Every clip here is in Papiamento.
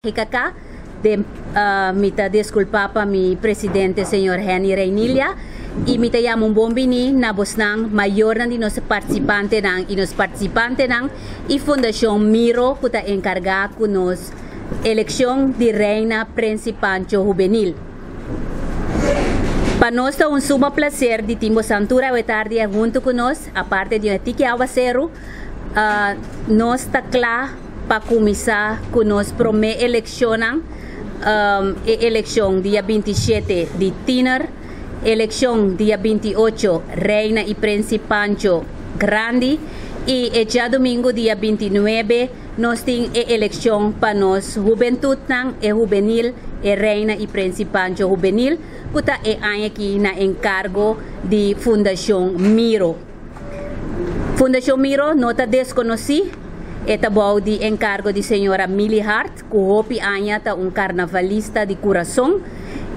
GKK, den mi ta disculpa pa mi presidente señor Henny Reinilia y mi ta yama un bon bini na bosnan mayornan di nos participantenan y nos participantenan y Fundacion Miro cu ta encarga cu nos eleccion di Reina Prince Pancho Juvenil. Pa nos ta un suma placer di tin bosan tur awe tardi hunto cu nos, aparte di un tiki awaceru, nos ta cla pa kuminsá ku nos promé elekshonnan, e elekshon dia 27 di tiener, elekshon dia 28 Reina i Prinsi Pancho Grandi i e djadumingu dia 29 nos tin e elekshon pa nos hubentutnan, e hubenil, e Reina i Prinsi Pancho Hubenil ku ta e aña aki na enkargo di Fundashon Miro. Fundashon Miro no ta deskonosí, e ta bou di enkargo di señora Milly Hart, ku hopi aña ta un karnavalista di kurason,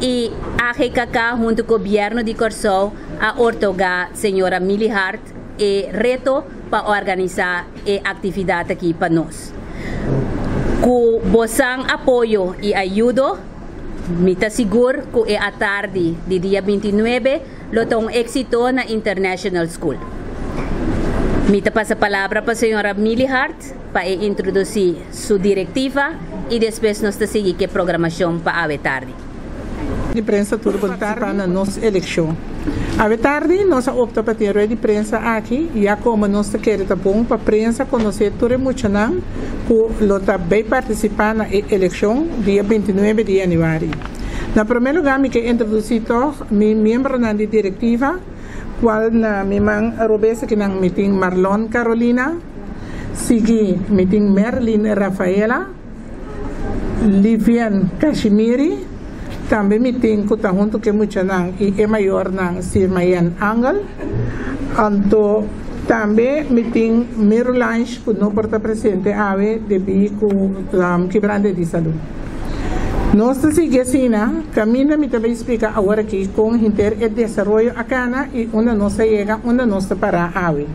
i AGKK huntu ku Gobièrnu di Kòrsou a ortogá señora Milly Hart e reto pa organisá e aktividat aki pa nos. Ku bosan apoyo i ayudo, mi ta sigur ku e atardi di dia 29 lo ta un éksito na International School. Mi ta pasa palabra pa señora Milly Hart pa e introdusí su direktiva i despues nos ta sigui ku e programashon pa awe tardi. Di prensa tur partisipá na nos elekshon. Awe tardi nos a opta pa tin rueda di prensa aki ya komo nos ta kere ta bon pa prensa konosé tur e muchanan ku lo ta bay partisipá na e elekshon dia 29 di yanüari. Na promé lugá mi ke introdusí tòg mi miembronan di direktiva, kual na mi man robes akinan mi tin Marlon Carolina, sigui mi tin Merlin Rafaela, Livien Kashimiri, tambe mi tin ku ta huntu ku e muchanan i e mayornan Sirmayen Angel, anto tambe mi tin Mirulange ku no por ta presente awe debí ku kibrante di salú. Nos ta sigui asina, kaminda mi ta bai splika awor aki kon henter e desaroyo a kana i unda nos a yega, unda nos ta pará awe.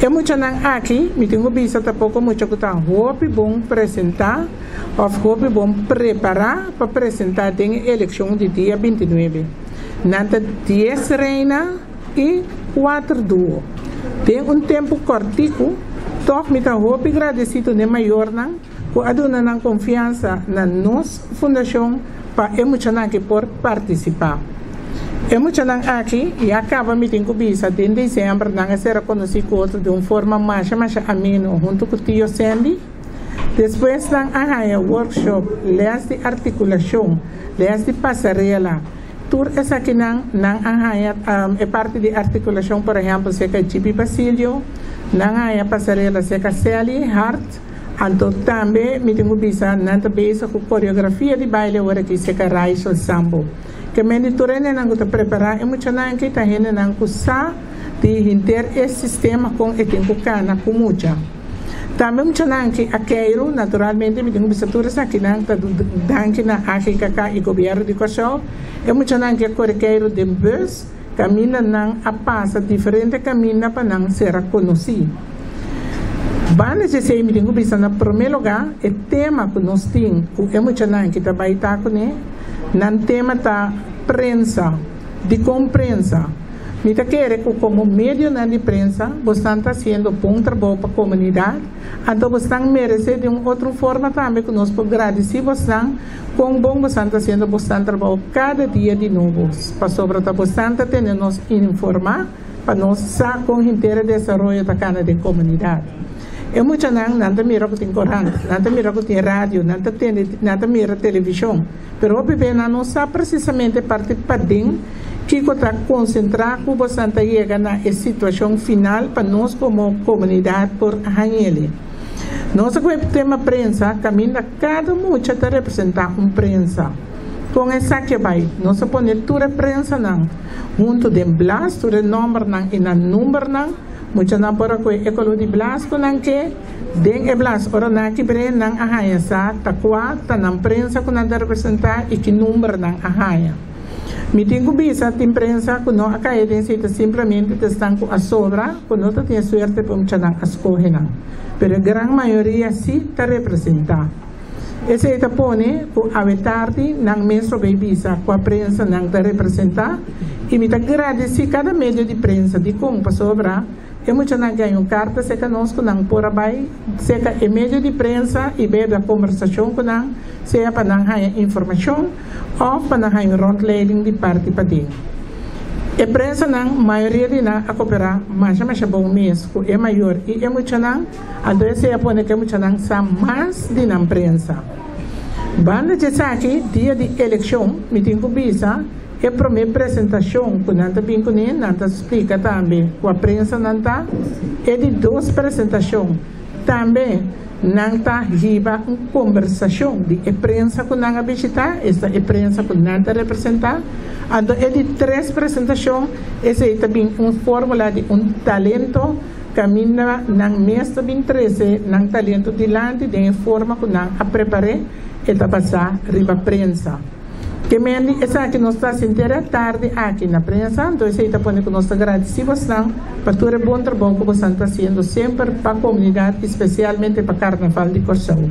E muchanan aki, mi tin ku bisa ta poko mucha ku ta hopi bon presentá òf hopi bon prepará pa presentá den e elekshon di dia 29. Nan ta 10 reina i kuater duo. Den un tempu kòrtiku, tòg mi ta hopi gradesido n'e mayornan ku a duna nan konfiansa na nos fundashon pa e muchanan aki por partisipá. E muchanan aki ya kaba mi tin ku bisa den desèmber nan a sera konosí ku otro di un forma masha masha ameno huntu ku tio Sandy. Despues nan a haña workshop, lès di artikulashon, lès di pasarela. Tur esakinan nan a haña e parti di artikulashon por ehèmpel serka Jippy Basilio, nan a haña pasarela serka Sally Hart. Anto tambe mi tin ku bisa nan ta bezig ku koreografia di baile ora ki seka Raichel Sambo. Ke men di tur hendenan ku ta prepará e muchanan aki ta hendenan ku sa di henter e sistema kon e tin ku kana ku mucha. Tambe muchanan aki a keiru, naturalmente mi tin ku bisa tur esakinan ta danki na AGKK i Gobièrnu di Kòrsou, e muchanan aki a kore keiru den bus kaminda nan a pasa diferente kaminda pa nan sera konosí. Banda di esei mi tin ku bisa na promé lugá e tema ku nos tin ku e muchanan ki ta bai ta kuné, nan tema ta prensa. Dikon prensa? Mi ta kere ku komo medionan di prensa bosnan ta hasiendo bon trabou pa komunidat, anto bosnan meresé di un otro forma tambe ku nos por gradisí bosnan kon bon bosnan ta hasiendo bosnan trabou kada dia di nobo, pasobra ta bosnan ta tene nos informá pa nos sa kon henter e desaroyo ta kana den komunidat. E muchanan, nan ta mira ku tin korant, nan ta mira ku tin radio, nan ta tende, nan ta mira televishon, pero hopi be nan no sa presisamente parti paden kiko ta konsentrá ku bosan ta yega na e situashon final pa nos komo komunidat por hañ'ele. Nos a kohe tema prensa kaminda kada mucha ta representá un prensa. Kon esaki a bai? Nos a pone tur e prensanan huntu den blas, tur e nòmbernan i nan numbernan. Muchanan por a kohe e koló di blas ku nan ke. Den e blas, ora nan a kibr'é, nan a haña sa ta kua ta nan prensa ku nan ta representá i ki number nan a haña. Mi tin ku bisa, tin prensa ku no a kai den esei ta simplemente ta esnan ku a sobra, ku no ta tin e suerte pa muchanan a skohe nan. Pero e gran mayoria sí ta representá. Esei ta pone ku awe tardi nan mes lo bay bisa kua prensa nan ta representá i mi ta gradisí kada medio di prensa dikon pasobra e muchanan ke haña un karta serka nos ku nan por a bai serka e medio di prensa i bay habla kombersashon ku nan sea pa nan haña informashon òf pa nan haña un rondleiding di parti paden. E prensanan mayoria di nan a koperá masha masha bon mes ku e mayor i e muchanan. Anto esei a pone ku e muchanan sa mas di nan prensa. Banda dje esaki, dia di elekshon, mi tin ku bisa, e promé presentashon ku nan ta bin kuné, nan ta splika tambe kua prensa nan ta. E di dos presentashon, tambe nan ta hiba un kombersashon di e prensa ku nan a bishitá, esta e prensa ku nan ta representá. Anto e di tres presentashon, esei ta bin un fórmula di un talento. Kaminda nan mes ta bin trese nan talento dilanti den e forma ku nan a prepar'é, e ta basá riba prensa. Ke men di esaki nos ta sintier e tardi aki na prensa, anto esei ta pone ku nos ta gradisí bosnan pa tur e bon trabou ku bosan ta hasiendo semper pa komunidat i spesialmente pa Karnaval di Kòrsou.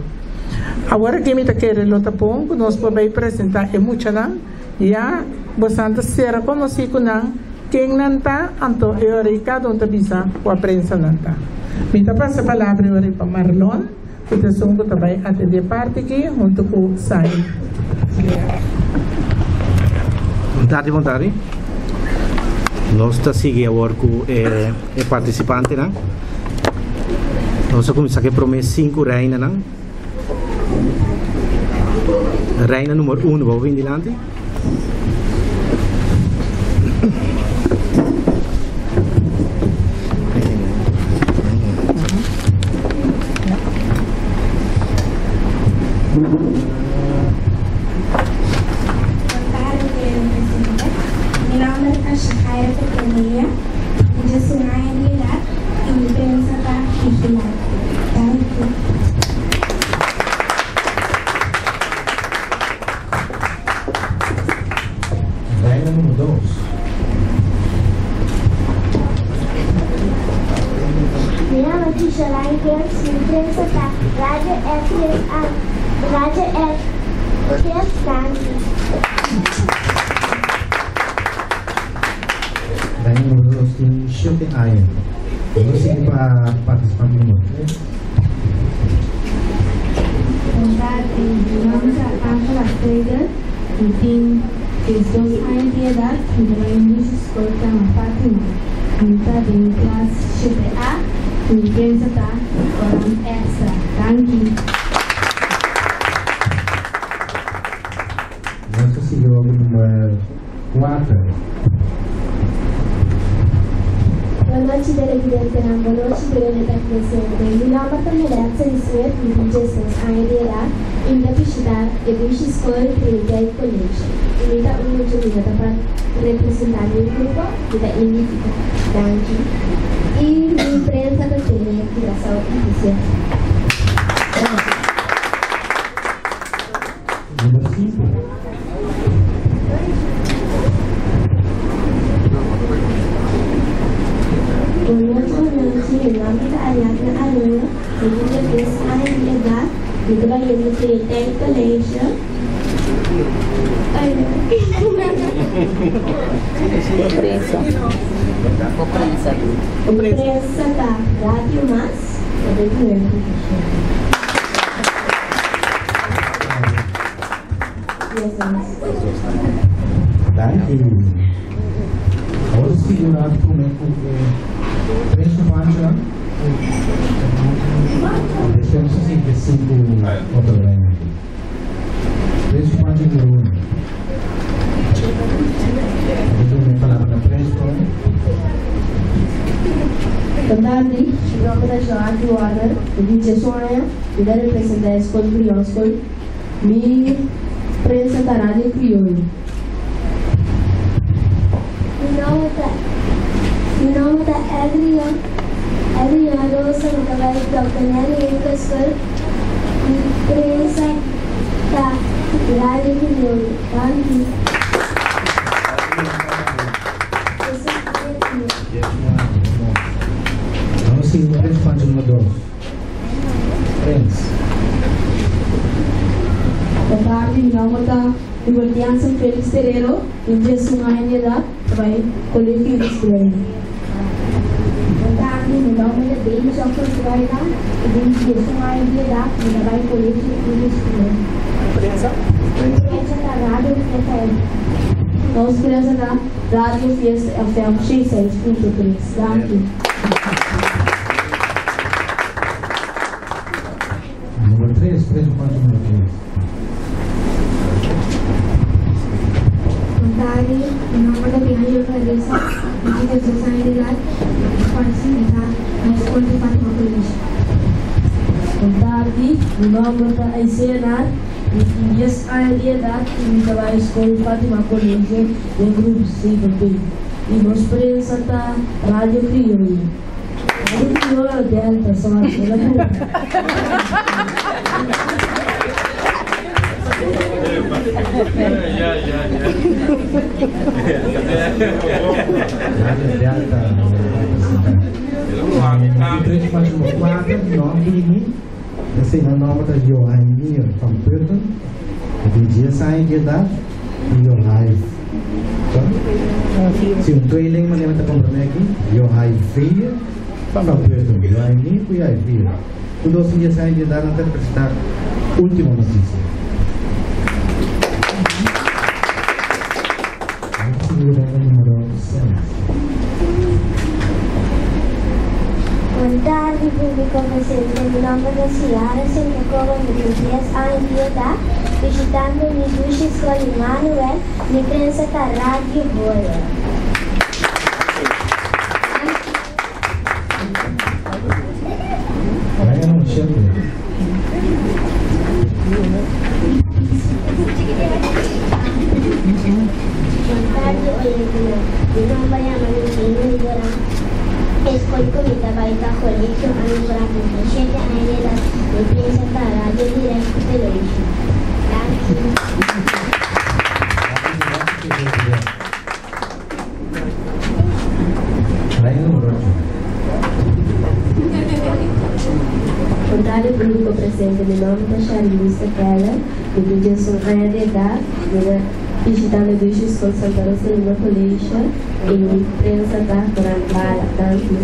Awor aki mi ta kere lo ta bon ku nos por bai presentá e muchanan, ya bosan ta sera konosí ku nan. Ken nan ta? Anto e ora ei kada un ta bisa kua prensa nan ta. Mi ta pasa palabra e ora ei pa Marlon, ku ta esun ku ta bai atendé parti aki huntu ku Sai. Bon tardi, bon tardi. Nos ta sigui awor ku e e partisipantenan. Nos a kuminsá ku e promé sinku reinanan. Reina numero uno, bo bin dilanti. Mi nomber ta Shahaira Petronilla, mi djesun aña di edat i mi prensa ta Vigilante. Danki. Reina numero dos. Mi nama Tisha Lankens, mi prensa ta Radio FSA, Radio FS Danki. Reina numero dos tin shete aña. Nos sigui pa participante numero tres. Bon tardi, mi nomber ta Angela Freder, mi tin 12 aña di edat, mi ta bai un dushi skol ku yama Fatima. Mi ta den klas 7A i mi prensa ta Oran Extra. Danki. Nos ta sigui awor ku number kuater. Bon nochi televidentenan, bon nochi tur hende ta presente. Mi nomber ta Meletza di Smith, mi tin 16 aña di edat i mi ta bishita e dushi skol Trinidad College. I mi ta un mucha mi no ta pa representa niun grupo, mi ta individual. Danki. I mi prensa ta tene Curaçao Noticias. Number sinku. Bon nochi bon nochi, mi nomber ta Ariadna Arroyo, mi tin 10 aña di edat, mi ta bayendo Triniteit College. Ay no. Bo prensa. Bo prensa. Mi prensa ta Radio Mas, 99.7. Danki. Awor ta sigui un rato promé ku e tres supanchonan. Despues nos ta sigui ku e sinku otro reinan. Tres supancho número uno. Bo duna e palabra na prens promé. Bon tardi, mi nomber ta Joandy Warner, mi tin 18 aña, mi ta representa e skol Brion School. Mi prensa ta Radio Criollo. Mi nomber ta Mi nomber ta Adrian Adrian Rosa mi ta bai Dòkter Nelly Henke School Mi prensa ta Radio Criollo. Danki. Vamos seguir com o participante número 2. Prens. Bon tardi, mi nòmber ta Hubert Jansen Felix Terrero, mi tin 11 aña di edat, ta bai Kolegio Iris Bruin. Bon tardi, mi nòmber ta Davison Consuela, mi tin 11 aña di edat, mi ta bai Kolegio Iris Bruin. Prensa? Prensa ta Radio Fiesta FM. Nos prensa ta Radio Fiesta FM 66.3. Danki. Nummer 3, prensa pancho nummer 3. Bon tardi, mi nòmber ta Bianca Clarissa, mi tin 12 aña di edat, mi ta partisipá na Skol di Fatima College. Bon tardi, mi nòmber ta Isaiah Nar, mi tin 10 aña di edat i mi ta bai Skol Fatima College den grup 7B. I nos prensa ta Radio Criollo. Radio Criollo Delta, sorry, el a punta. Radio Delta representá. Prensa pancho nummer 4, no bini. Esei nan nòmber ta Johaimir van Putten, e tin 10 aña di edat, i Johai. Si un tweeling manera mi ta komprendé aki, Johaivir van Putten, Johaimir ku Johaivir. Tur dos tin 10 aña di edat, nan ta representá Ultimo Noticia. Nan ta sigui reina numero 6. Bon tardi públiko presente, mi nòmber ta Ciara Senjacoba, mi tin 10 aña di edat, bishitando mi dushi skol Immanuel, mi prensa ta Radio Boyo. Reina numero 7. Bon tardi oyentenan, mi nòmber yama Micheline Duran, e skol ku mi ta bai ta Colegio Anibra, mi tin shete aña di edat, mi prensa ta Radio Direct ku Televishon. Danki. Reina numero 8. Bon tardi públiko presente, mi nòmber ta Charlisa Keller, mi tin 11 aña di edat, mi ta bishitando dushi skol Santa Rosalina College i mi prensa ta Corant Bala. Danki.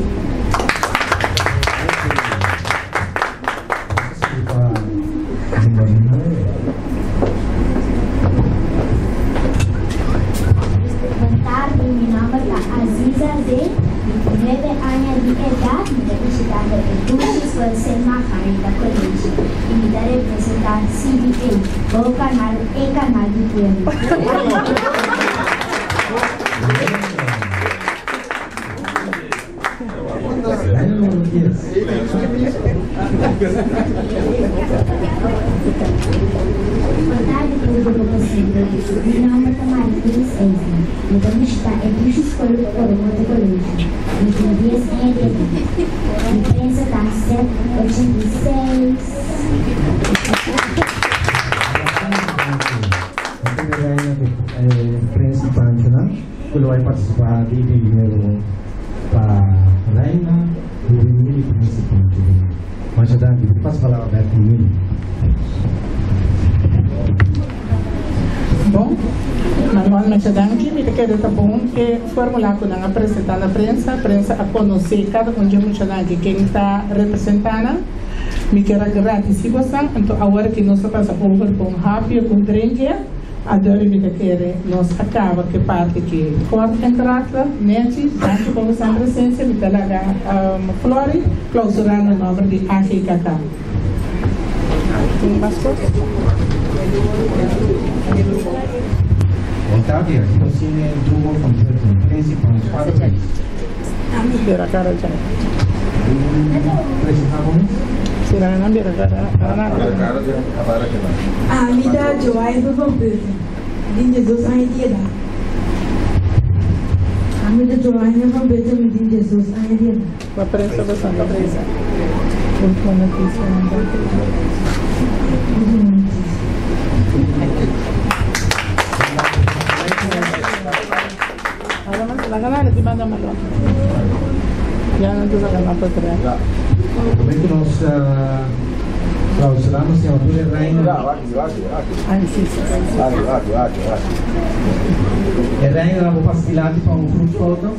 Nos ta sigui pa number 9. Bon tardi, mi nòmber ta Aziza Zee, mi tin 9 aña di edat, mi ta bishitando e dushi skol Sint Margarita College i mi ta representá CBA, bo kanal, e kanal di pueblo. Reina numero 10. Bon tardi públiko presente, mi nòmber ta Marie-Louise Eisner, mi ta bishitá e dushi skol Coromoto College, mi tin 10 aña di edat, mi prensa ta 786. Nos tin e reina ku e prensa panchonan ku lo bai partisipá di dinero pa reina juvenil i prensa pancho. Masha danki. Mi ta pasa palabra bèk ku Mimi. Bon, Manuel, masha danki. Mi ta kere ta bon e fórmula ku nan a presentá na prensa. Prensa a konosé kada un dje muchanan ki ken ta representá nan. Mi kier a gradisí bosan. Anto awor ki nos ta pasa over pa un hapje ku un drinkje, ador mi ta kere nos a kaba ku e parti ki kort en krachtig. Nechi, danki pa bosan presensia. Mi ta laga Flori klausurá na nòmber di AGKK. Tin mas kos? Bon tardi, aki nos tin e duo van Putten, Prince i Punch. Pater Prince. Bira kara dja. Presentá bo mes. Sira nan bira kara na. Ami ta Joaiva van Putten, mi tin 12 aña di edat. Ami ta Joaina van Putten, mi tin 12 aña di edat. Ba prensa ba santa prensa. Última noticia. Última noticia. Laga nada ti manda malo. Ya no te saca nada para atrás. Momento nos Clausurá nos yama tur e reina. E reinanan bo pasa dilanti pa un groepsfoto.